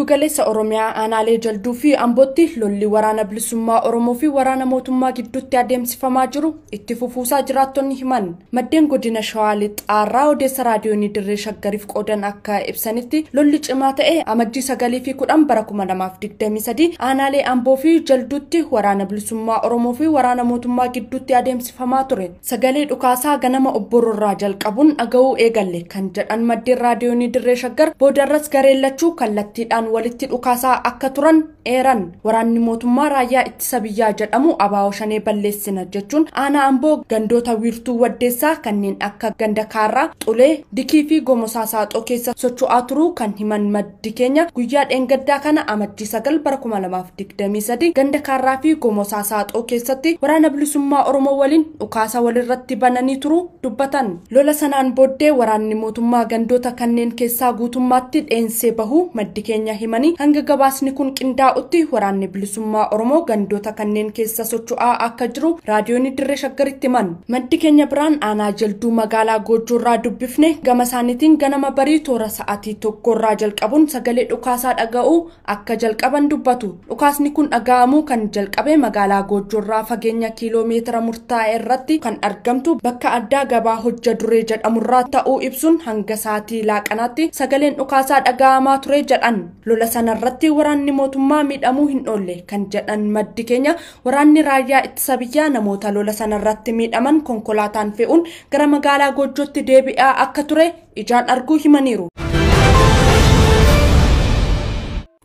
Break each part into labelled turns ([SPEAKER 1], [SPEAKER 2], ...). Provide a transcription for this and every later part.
[SPEAKER 1] Giddugaleessa Oromiyaa aanaalee Jalduu fi Ambootti lolli waraana bilisummaa Oromoo fi waraana mootummaa gidduutti adeemsifamaa jiru itti fufuusaa jiraattonni himan. Maddeen godina Shawaa Lixaarraa odeessa raadiyoonii Dirree Shaggariif qoodan akka ibsanitti lolli cimaa ta'e Amajjii 9 fi 10 bara 2023 aanaalee Amboo fi Jalduutti waraana bilisummaa Oromoo fi waraana mootummaa gidduutti adeemsifamaa ture. Sagalee dhukaasaa ganama obbororraa jalqabuun dhaga'uu eegalle kan jedhan maddeen raadiyoonii Dirree Shaggar boodarras gareen lachuu kallattiidhaan walitti dhukaasaa akka turan eeran. Waraanni mootummaa raayyaa ittisa biyyaa jedhamu ABO Shanee balleessina jechuun aanaa Amboo gandoota wiirtuu waddeessaa kanneen akka ganda Kaarraa, Xulee, Dikii fi Gomosaa Saaxoo keessa socho'aa turuu kan himan maddi keenya guyyaa dheengaddaa kana Amajjii 9 bara 2023 ganda Kaarraa fi Gomosaa Saaxoo keessatti waraana bilisummaa Oromoo waliin dhukaasa walirratti bananii turuu dubbatan. Lola sanaan booddee waraanni mootummaa gandoota kanneen keessaa guutummaatti dheensee bahuu maddi keenya himanii hanga gabaasni kun qindaa'utti waraanni bilisummaa Oromoo gandoota kanneen keessa socho'aa akka jiru raadiyoonii Dirree Shaggaritti himan. Maddi keenya biraan aanaa Jalduu magaalaa Goojjoorraa dubbifne gama isaaniitiin ganama barii toora sa'aatii 1 jalqabuun sagalee dhukaasaa dhaga'uu akka jalqaban dubbatu. Dhukaasni kun dhaga'amuu kan jalqabe magaalaa Goojjoorraa fageenya kiiloomeetira murtaa'e irratti kan argamtu bakka addaa gabaa hojja duree jedhamurraa ta'uu ibsuun hanga sa'aatii laaqanaatti sagaleen dhukaasaa dhaga'amaa ture jedhan. Lola sanarratti waraanni mootummaa miidhamuu hin oolle kan jedhan maddi keenya waraanni raayyaa ittisa biyyaa namoota lola sanarratti miidhaman konkolaataan fe'uun gara magaalaa Goojjootti deebi'aa akka ture ijaan arguu himaniiru.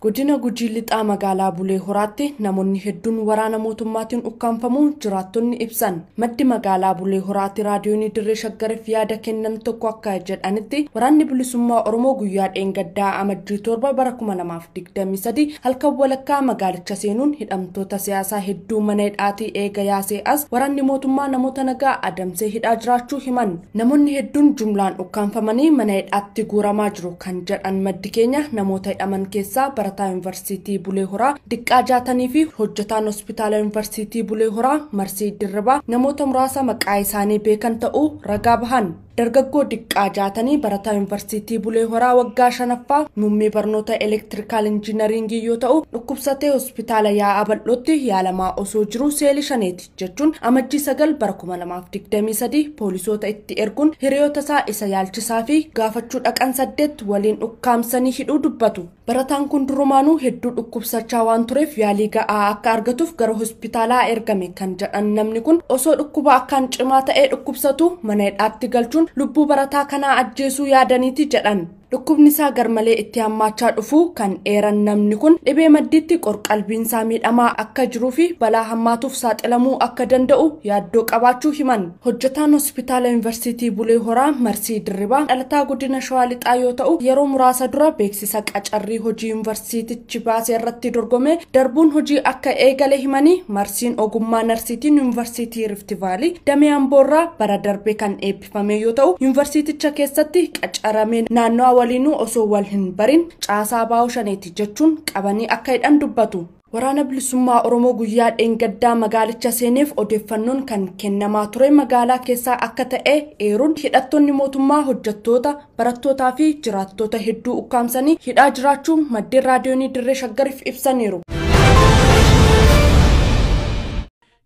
[SPEAKER 1] Godina Gujii Lixaa magaalaa Bulee Horaatti namoonni hedduun waraana mootummaatiin ukkaanfamuu jiraattonni ibsan. Maddi magaalaa Bulee Horaatti raadiyoonii Dirree Shaggariif yaada kennan tokko akka jedhanitti waraanni bilisummaa Oromoo guyyaa dheengaddaa Amajjii 7 bara 2023 halkan walakkaa magaalicha seenuun hidhamtoota siyaasaa hedduu mana hidhaatii eega yaasee as waraanni mootummaa namoota nagaa adamsee hidhaa jiraachuu himan. Namoonni hedduun jumlaan ukkaanfamanii mana hidhaatti guuramaa jiru kan jedhan maddi keenya namoota hidhaman keessaa Yuunivarsiitii Bulee Horaa Diqqaa Jaatanii fi hojjetaan hospitaala Yuunivarsiitii Bulee Horaa Marsii Dirribaa namoota muraasa maqaa isaanii beekan ta'uu ragaa bahan. Dargaggoo Diqqaa Jaatanii barataa Yuunivarsiitii Bulee Horaa waggaa 5ffaa muummee barnoota elektirikaal injiinaringii yoo ta'u dhukkubsatee hospitaala Yaa'aa Bal'ootti yaalamaa osoo jiru seelii shaneeti jechuun Amajjii 9 bara 2023 poolisoota itti erguun hiriyoota isaa isa yaalchisaa fi gaafachuu dhaqan 8 waliin ukkaamsanii hidhuu dubbatu. Barataan kun durumaanuu hedduu dhukkubsachaa waan tureef yaalii ga'aa akka argatuuf gara hospitaalaa ergame kan jedhan namni kun osoo dhukkuba akkaan cimaa ta'ee dhukkubsatu mana hidhaatti galchuun lubbuu barataa kanaa ajjeesuu yaadaniiti jedhan. Dhukkubni isaa garmalee itti hammaachaa dhufuu kan eeran namni kun dhibee maddiitti qorqalbiin isaa miidhamaa akka jiruu fi balaa hammaatuuf saaxilamuu akka danda'u yaaddoo qabaachuu himan. Hojjetaan hospitaala Yuunivarsiitii Bulee Horaa Marsii Dirribaa dhalataa godina Shawaa Lixaa yoo ta'u yeroo muraasa dura beeksisa qacarrii hojii yuunivarsiitichi baasee irratti dorgome darbuun hojii akka eegale himanii Marsiin ogummaa narsiitiin Yuunivarsiitii Rift Vaalii damee Amboorraa bara darbe kan eebbifame yoo ta'u yuunivarsiiticha keessatti qacaramee naannoo waliinuu osoo wal hin barin caasaa ABO Shaneeti jechuun qabanii akka hidhan dubbatu. Waraana bilisummaa Oromoo guyyaa dheengaddaa magaalicha seeneef odeeffannoon kan kennamaa ture magaalaa keessaa akka ta'e eeruun hidhattoonni mootummaa hojjettoota, barattootaa fi jiraattota hedduu ukkaamsanii hidhaa jiraachuu maddeen raadiyoonii Dirree Shaggariif ibsaniiru.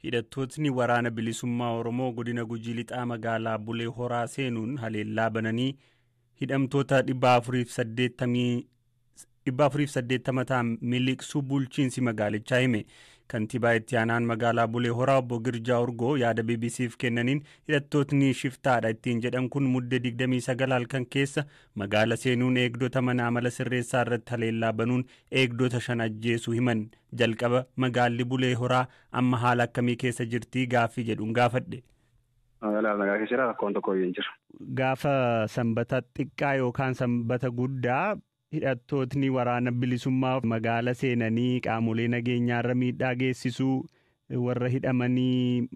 [SPEAKER 2] Hidhattootni waraana bilisummaa Oromoo godina Gujii Lixaa magaalaa Bulee Horaa seenuun haleellaa bananii hidhamtoota 480 ta'an miliqsuu bulchiinsi magaalichaa hime. Kantiibaa itti aanaan magaalaa Bulee Horaa obbo Girjaa Urgoo yaada BBC'f kennaniin hidhattootni shiftaadha ittiin jedhan kun muddee 29 halkan keessa magaala seenuun eegdota mana amala sirreessaa irratti haleellaa banuun eegdota 5 ajjeesuu himan. Jalqaba magaalli Bulee Horaa amma haala akkamii keessa jirtii gaaffii jedhuun gaafadhe.
[SPEAKER 3] Magaalaa nagaa keessa jira rakkoon tokko hin jiru.
[SPEAKER 2] Gaafa sanbata xiqqaa yookaan sanbata guddaa hidhattootni waraana bilisummaa magaala seenanii qaamolee nageenyaarra miidhaa geessisuu warra hidhamanii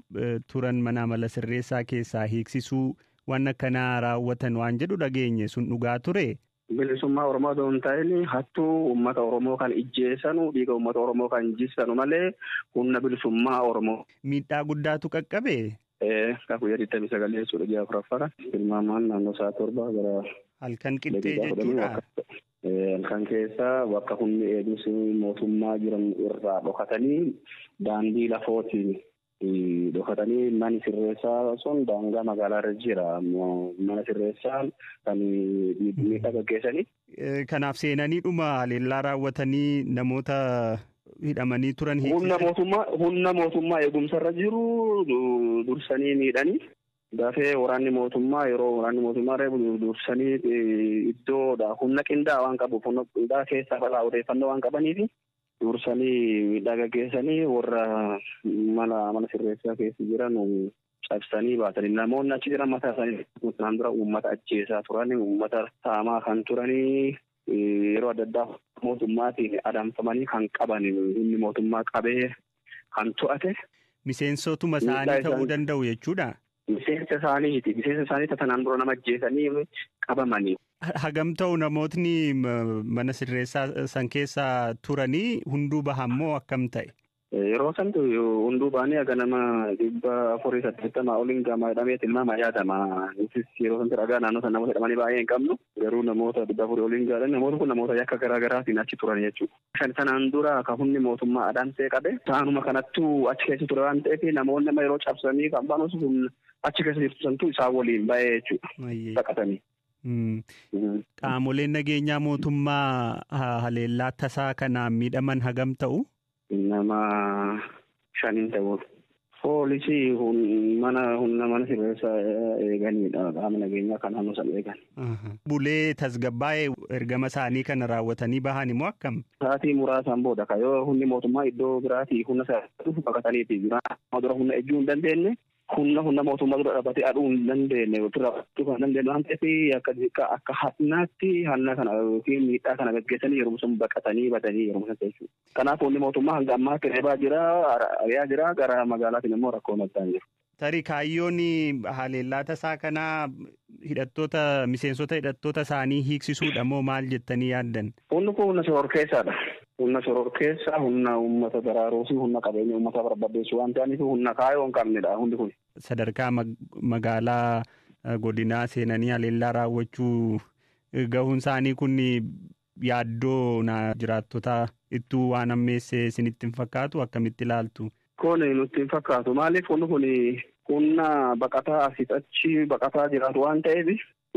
[SPEAKER 2] turan mana amala sirreessaa keessaa hiiksisuu waan akkanaa raawwatan waan jedhu dhageenye sun dhugaa ture.
[SPEAKER 3] Bilisummaa Oromoo osoo hin ta'in hattuu uummata Oromoo kan ijjeessanu dhiiga uummata Oromoo kan jissanu malee humna bilisummaa Oromoo.
[SPEAKER 2] Miidhaa guddaatu qaqqabe.
[SPEAKER 3] Guyyaa 29 jechuudha ji'a 4ffaa. Tilmaamaan naannoo sa'a 7 gara
[SPEAKER 2] halkan qixxee jechuudha.
[SPEAKER 3] Halkan keessa bakka humni eegumsi mootummaa jiran irraa dhokatanii daandii lafootiin dhokatanii manni sirreessaa sun daangaa magaalaa irra jira. Mana sirreessaa kan miidhaa gaggeessanii.
[SPEAKER 2] Kanaaf seenanii dhuma haleellaa raawwatanii namoota hidhamanii turan.
[SPEAKER 3] Humna mootummaa eegumsarra jiru dursanii miidhanii. Dafee waraanni mootummaa yeroo waraanni mootummaa reebu dursanii iddoodha humna qindaa'aa waan qabuuf humna qindaa'aa keessaa balaa odeeffannoo waan qabaniif dursanii miidhaa gaggeessanii warra mana sirreessaa keessa jiran cabsanii baatanii namoonni achi jiran mataa isaanii kanaan dura uummata ajjeesaa turan uummata saamaa kan turanii yeroo adda addaa mootummaatiin adamfamanii kan qaban humni mootummaa qabee kan to'ate.
[SPEAKER 2] Miseensotuma isaanii ta'uu danda'u jechuudha.
[SPEAKER 3] Miseensa isaaniiti. Miseensa isaanii tanaan dura nama ajjeesanii qabamanii.
[SPEAKER 2] Hagam ta'u namootni mana sirreessaa san keessa turanii hunduu bahan moo akkam ta'e?
[SPEAKER 3] Yeroo santu hunduu bahanii haga nama 480 oliin gama hidhamee tilmaama yaadama. Nutis yeroo santu ragaa naannoo sana namoota hidhamanii baay'ee hin qabnu. Garuu namoota 400 oliin gaadhan namoota kun namoota yakka garaa garaatiin achi turan jechuudha. Shan sanaan dura kan humni mootummaa adamsee qabe saanuma kanattuu achi keessa ture waan ta'eef namoonni nama yeroo cabsanii kan baanu sun achi keessa jirtu santu isaan waliin ba'ee jechuudha. Baqatanii.
[SPEAKER 2] Qaamoleen nageenyaa mootummaa haleellaa tasaa kanaan miidhaman hagam ta'u?
[SPEAKER 3] Nama 5 ta'u. Poolisii humna mana sirreessaa eeganidha. Qaama nageenyaa kan naannoo sana eegan.
[SPEAKER 2] Bulee tasgabbaa'ee ergama isaanii kana raawwatanii bahan immoo akkam?
[SPEAKER 3] Sa'aatii muraasaan booda yoo humni mootummaa iddoo biraatii humna isaa dhufu baqataniiti. Dura humna ejjuu hin dandeenye. Humna mootummaa dura dhaabbatee aduu hin dandeenye ofirraa kan dandeenye waan ta'eef akka hannaatti hanna kana yookiin miidhaa kana gaggeessanii yeroo sun baqatanii badanii yeroo sun jechuudha. Kanaaf humni mootummaa hanga ammaa reebaa jira, ari'aa jira, gara magaalaatiin immoo rakkoo maddaan jiru.
[SPEAKER 2] Tarii kaayyoon haleellaa tasaa kanaa hidhattoota miseensota hidhattoota isaanii hiiksisuudha moo maal jettanii yaaddan?
[SPEAKER 3] Humni kun humna shororkeessaadha. Humna shororkeessaa, humna uummata daraaruu fi humna qabeenya uummata barbadeessu waan ta'aniif humna kaayyoo hin qabnedha hundi kun.
[SPEAKER 2] Sadarkaa magaalaa godinaa seenanii haleellaa raawwachuu gahuun isaanii kun yaaddoo jiraattota ittuu waan ammeesse isinitti hin fakkaatu akkamitti ilaaltu?
[SPEAKER 3] Kun nutti hin fakkaatu. Maaliif humni kun humna baqataa asiif achi baqataa jiraatu waan ta'eef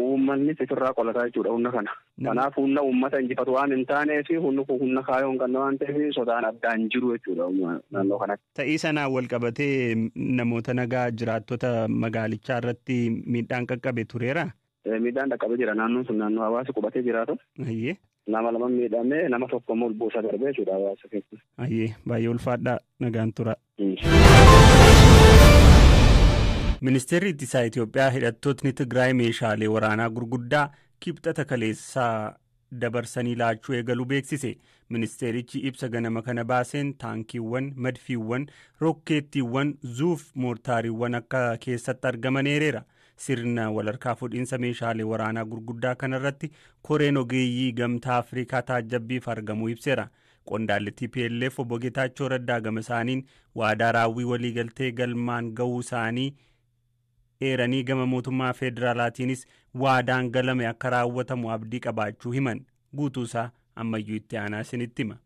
[SPEAKER 3] uummannis ofirraa qolataa jechuudha humna kana. Kanaaf humna uummata injifatu waan hin taaneef humni kun humna kaayyoo hin qabne waan ta'eef sodaan addaan jiru jechuudha naannoo kanatti.
[SPEAKER 2] Ta'ii sanaan wal qabatee namoota nagaa jiraattota magaalichaa irratti miidhaan qaqqabe tureera?
[SPEAKER 3] Miidhaan qaqqabee jira. Naannoon sun naannoo hawaasi qubatee jiraatu. Nama lama miidhamee nama tokko immoo lubbuu darbee jechuudha hawaasa keessa.
[SPEAKER 2] Ayyee baay'ee ulfaadhaa nagaan tura. Ministeerri ittisaa Itoophiyaa hidhattootni Tigraay meeshaalee waraanaa gurguddaa kibxata kaleessaa dabarsanii laachuu eegaluu beeksise. Ministeerichi ibsa ganama kana baaseen taankiiwwan, madfiiwwan, rokkeettiiwwan, zuuf moortaariiwwan akka keessatti argaman eereera. Sirna walharkaa fuudhinsa meeshaalee waraanaa gurguddaa kanarratti koreen ogeeyyii gamtaa Afrikaa taajjabbiif argamuu ibseera. Qondaalli TPLF obbo Geetaachoo Raddaa gama isaaniin waadaa raawwii waliigaltee galmaan gahuu isaanii eeranii gama mootummaa federaalaatiinis waadaan galame akka raawwatamu abdii qabaachuu himan. Guutuusaa ammayyuu itti aanaa isinitti hima.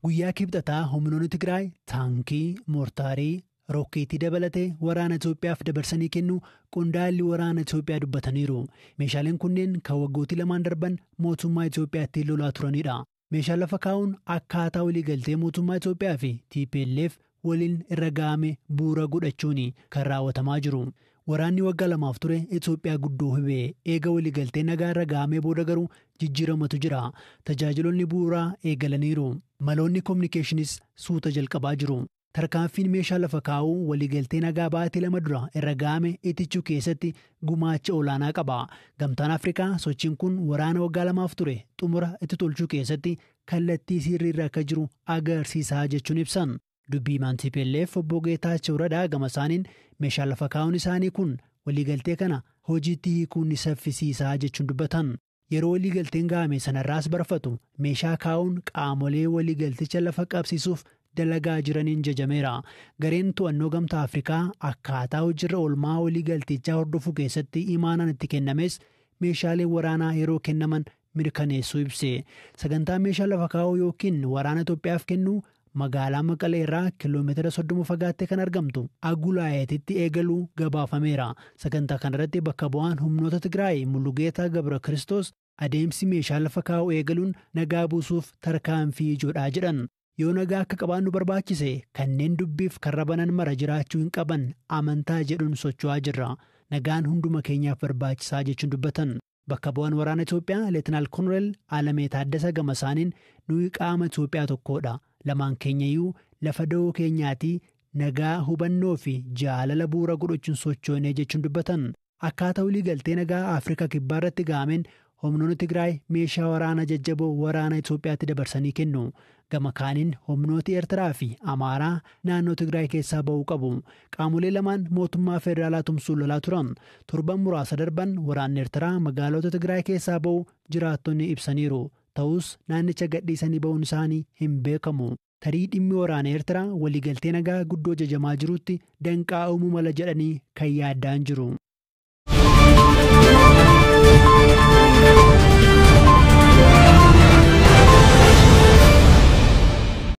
[SPEAKER 4] Guyyaa kibxataa humnoonni Tigraay taankii, moortaarii, rokkeettii dabalatee waraana Itoophiyaaf dabarsanii kennu qondaalli waraana Itoophiyaa dubbataniiru. Meeshaaleen kunneen kan waggootii lamaan darban mootummaa Itoophiyaatti lolaa turanidha. Meeshaa lafa kaa'uun akkaataa waliigaltee mootummaa Itoophiyaa fi TPLF waliin irra ga'ame bu'uura godhachuun kan raawwatamaa jiru. Waraanni waggaa lamaaf ture Itoophiyaa guddoo hubee eega waliigaltee nagaa irra ga'amee booda garuu jijjiiramatu jira. Tajaajiloonni bu'uuraa eegalaniiru. Maloonni koominikeeshiniis suuta jalqabaa jiru. Tarkaanfiin meeshaa lafa kaa'uu waliigaltee nagaa baatii lama dura irra ga'ame itichuu keessatti gumaacha olaanaa qaba. Gamtaan Afrikaa sochiin kun waraana waggaa lamaaf ture xumura itti tolchuu keessatti kallattii sirrii irra akka jiru agarsiisaa jechuun ibsan. Dubbii himaan TPLF obbo Geetaachoo Raddaa gama isaaniin meeshaa lafa kaa'uun isaanii kun waliigaltee kana hojiitti hiikuun ni saffisiisaa jechuun dubbatan. Yeroo waliigalteen ga'ame sanarraas barfatu meeshaa kaa'uun qaamolee waliigalticha lafa qabsiisuuf dalagaa jiraniin jajameera. Gareen to'annoo gamtaa Afrikaa akkaataa hojiirra oolmaa waliigaltichaa hordofuu keessatti imaanaan itti kennames meeshaaleen waraanaa yeroo kennaman mirkaneessuu ibse. Sagantaa meeshaa lafa kaa'uu yookiin waraana Itoophiyaaf kennuu magaalaa Maqalee irraa kiiloomeetira 30 fagaattee kan argamtu Agulaayetitti eegaluu gabaafameera. Sagantaa kanarratti bakka bu'aan humnoota Tigraay Mulugeetaa Gabra Kiristoos adeemsi meeshaa lafa kaa'uu eegaluun nagaa buusuuf tarkaanfii ijoodhaa jedhan. Yoo nagaa akka qabaannu barbaachise kanneen dubbiif karra banan mara jiraachuu hin qaban amantaa jedhuun socho'aa jirra. Nagaan hunduma keenyaaf barbaachisaa jechuun dubbatan. Bakka bu'aan waraana Itoophiyaa Leetinaal Koloneel Alamee Taaddasa gama isaaniin nuyi qaama Itoophiyaa tokkodha. Lamaan keenyayyuu lafa da'oo keenyaatii nagaa hubannoo fi jaalala bu'uura godhachuun sochoonee jechuun dubbatan. Akkaataa walii galtee nagaa Afrikaa kibbaa irratti ga'ameen humnoonni Tigraay meeshaa waraanaa jajjaboo waraana Itoophiyaatti dabarsanii kennu. Gama kaaniin humnooti Eertiraa fi Amaaraa naannoo Tigraay keessaa ba'uu qabu. Qaamolee lamaan mootummaa federaalaa tumsuun lolaa turan. Torban muraasa darban waraanni Eertiraa magaalota Tigraay keessaa ba'u jiraattonni ibsaniiru. Ta'us naannicha gadhiisanii ba'uun isaanii hin beekamu. Tarii dhimmi waraana Eertiraa waliigaltee nagaa guddoo jajamaa jirutti danqaa uumuu mala jedhanii kan yaaddaan jiru.